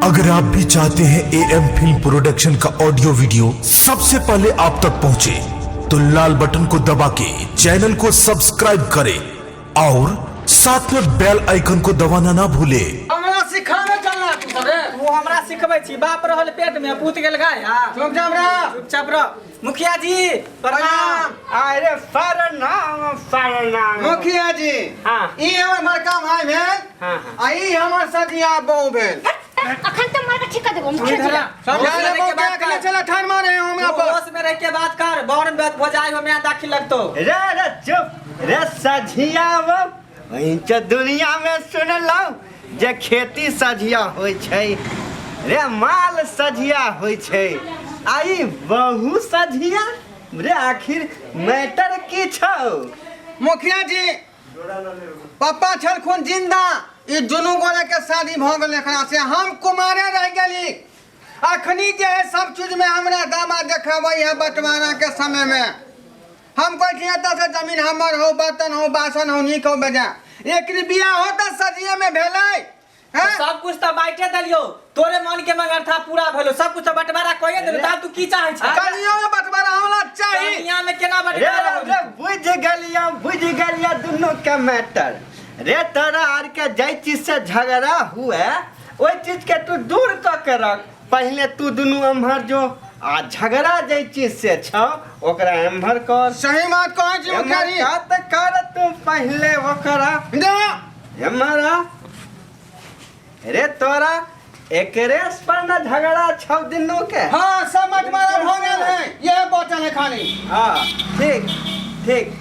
अगर आप भी चाहते हैं ए एम फिल्म प्रोडक्शन का ऑडियो वीडियो सबसे पहले आप तक पहुंचे, तो लाल बटन को दबा के चैनल को सब्सक्राइब करें और साथ में बेल आइकन को दबाना ना भूलें। हमरा सिखावे चलना तू सबे। वो हमरा सिखबै छी। बाप रहल पेट में, पूत गेल गाय। हाँ। चुपचाप रह। चुपचाप रह। मुखिया जी, प्रणाम। अरे प्रणाम, प्रणाम। मुखिया जी। हाँ। ई हमर बड़का भाई भेल। हाँ। आ ई हमर सजिया बहू भेल। अखन तऽ मार के ठीक कर देबो मुखिया जी। सब होश में जाने रह के बहू बात के अखने कर। चला ठान मारे हमरा तू पर। होश में रह के बात कर, बौर में बात भोजाई हो मैं दाखिल लगतो। रे रे चुप रे सझिया बहू, तो दुनिया में सुनलहुँ जे खेती सझिया होइ छै रे, माल सझिया होइ छै, आ ई बहु सझिया रे, आखिर मैटर की छौ? मुखिया जी, पप्पा छलखुन जिंदा, ई दुनू गोरे के शादी भऽ गेल, एकरा से हम कुमारे रह गेली। अखनी जे है सब चीज में हमरा दामा देखाबै है। बंटवारा के समय में हम कहै छी एतऽ से जमीन हमर हो, बर्तन हो, बासन हो, नीक हो बेजा। एकरी बियाह हो तऽ सजिए में भेलै हैं? सब कुछ तऽ बांटे देलियो, तोरे मन के मंगरथा पूरा भेलो। सब कुछ तऽ बंटवारा कइए देलियो, तब तू की चाहै छै? कनियो में बंटवारा होला चाही। कनिया में केना रे बंटवारा हो? रे, बुझि गेलियो, बुझि गेलियो दुनू के मैटर। रे तोरा आर के जाहि चीज से झगड़ा हुए, ओहि चीज के तू दूर कऽ के रख। पहिले तू दुनू एम्हर जो आ झगड़ा जाहि चीज से छौ, ओकरा एम्हर कर। सही बात कहै छी मुखिया जी। एम्हर कर तऽ कर तू पहिले ओकरा। जा। एम्हर आ रे, तोरा एकरे पर न झगड़ा छौ दुनू के? हाँ, सब बंटवारा भऽ गेल है, ये बचल है खाली। हाँ, ठीक ठीक।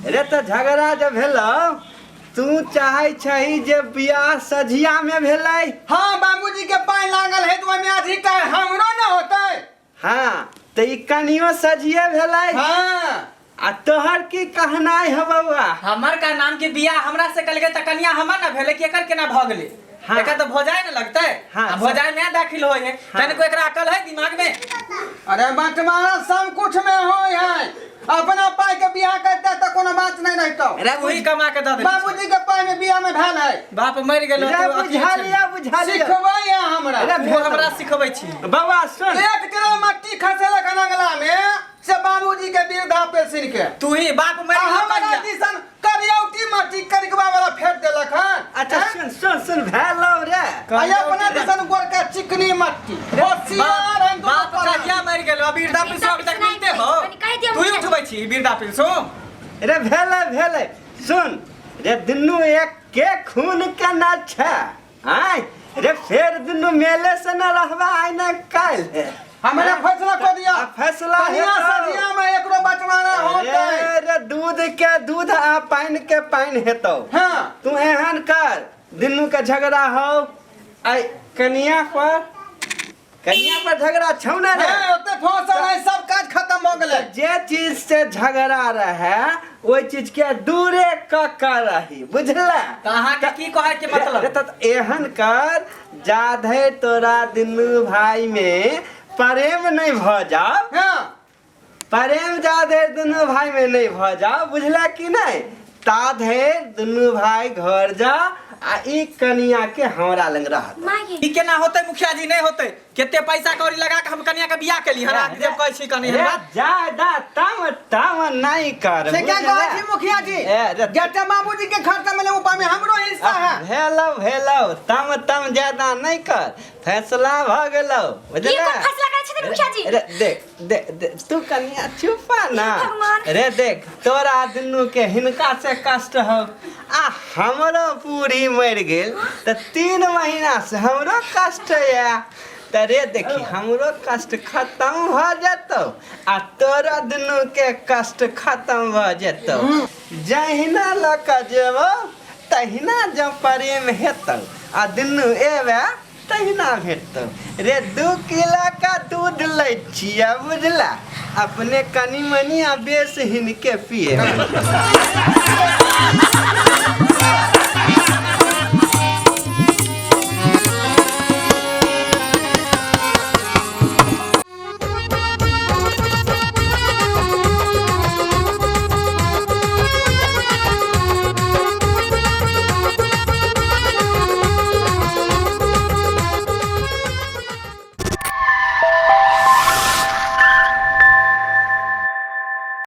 रे तऽ झगड़ा जब भेलौ, तू चाहै छही जे बियाह सझिया में भेलै? हाँ, बाबूजी के पाय लागल है तऽ ओहिमे अधिकार हमरो न होतै? हाँ, तऽ ई कनियो सझिए भेलै। हाँ। आ तोहर की कहनाइ है बौआ? हमर का नाम के बियाह हमरा से कल तऽ कनिया हमर ना भेलै कि एकर केना भऽ गेलै? हाँ। एकर तऽ भोजाए ने लगतै। हाँ। आ भोजाए में दाखिल होय है। हाँ। तनिको एकरा अकल है दिमाग में? अरे बंटवारा सब कुछ में होय है। अपना पाई के बियाह करते तऽ कोनो बात नहीं रहतो। अरे वही कमा के दऽ देली। बाबूजी के पाई में बियाह में भेल है। बाप मरि गेल। रे बुझा लिया, बुझा लिया। सिखबै है हमरा। अरे तू हमरा सिखबै छी? बौआ सुन। एक किलो मट्टी खसेलक हन अंगला में से बाबूजी के वृद्धा पेंशन के। तू ही बाप मरि आ गेल हमरा कहिया? दिसन करियौटी मट्टी करिकबा वाला फेंक देलक हन। अच्छा सुन सुन सुन, भेलौ रे। आ अपना दिसन गोरका चिकनी मट्टी होशियार हन दुनू बाप परानी। कहिया मरि गेल? वृद्धा पेंशन अभी तक मिलते हो? कनि कहि दियौ तू ही मुखिया जी। उठबै छी वृद्धा पेंशन? रे भेलै भेलै, सुन रे, दुनू एक के खून के न छै आय रे, फेर दुनू मेले से न रहबा आइ न काल्हि। हमरा फैसला कऽ दिया। आ फैसला कनिया हेतौ। सदिया में एकरो बंटवारा होतै। रे रे, दूध के दूध आ पानि के पानि हेतौ। हाँ। तू एहन कर, दुनू के झगड़ा हो आइ कनिया पर, कनिया पर झगड़ा छौ ने रे? हाँ, ओते फसल है, सब काज खत्म हो गेलै। जे चीज से झगड़ा रहे, ओहि चीज के दूरे क के रही, बुझला? तऽ अहाँके की कहै के मतलब? रे तऽ एहन कर, जाधे तोरा दुनू भाई में प्रेम नहीं भ जाओ। हाँ। प्रेम जाधे दुनू भाई में नहीं भ जाओ, बुझला कि नहीं, ताधे दुनू भाई घर जा आ ई कनिया के हमरा लग रहत। माँ। ई केना होतै मुखिया जी? नहि होतै। कते पैसा कौड़ी लगा के हम कनिया के बियाह केली हन, जब कहै छी कनी रे हमरा ज्यादा तम तम नहीं कर। से क्या बुझला? कहै छी मुखिया जी? ए, रे- जते बाबूजी के खर्चा मिले, ऊपर में हमरो हिस्सा है। भेलौ भेलौ, तम तम ज्यादा नहीं कर, फैसला भ गेलौ। ई बुझला? कोन फैसला करै छथिन मुखिया जी? रे देख देख देख, तू कनिया चुपा ना। भगवान। रे देख, तोरा दुनू के हिनका से कष्ट हो आ हमरो पूरी मरि गेल तऽ 3 महीना से हमरो कष्ट या। तऽ रे देखी, हमरो कष्ट खत्म भऽ जेतौ आ तोरा दुनू के कष्ट खत्म भऽ जेतौ। जहिना लऽ कऽ जेबौ, तहिना जँ प्रेम हेतौ आ दुनू एबे, तहिना भेटतौ। रे 2 किलो का दूध लै छियै, बुझला? अपने कनि मनि आ बेस हिनके पिए।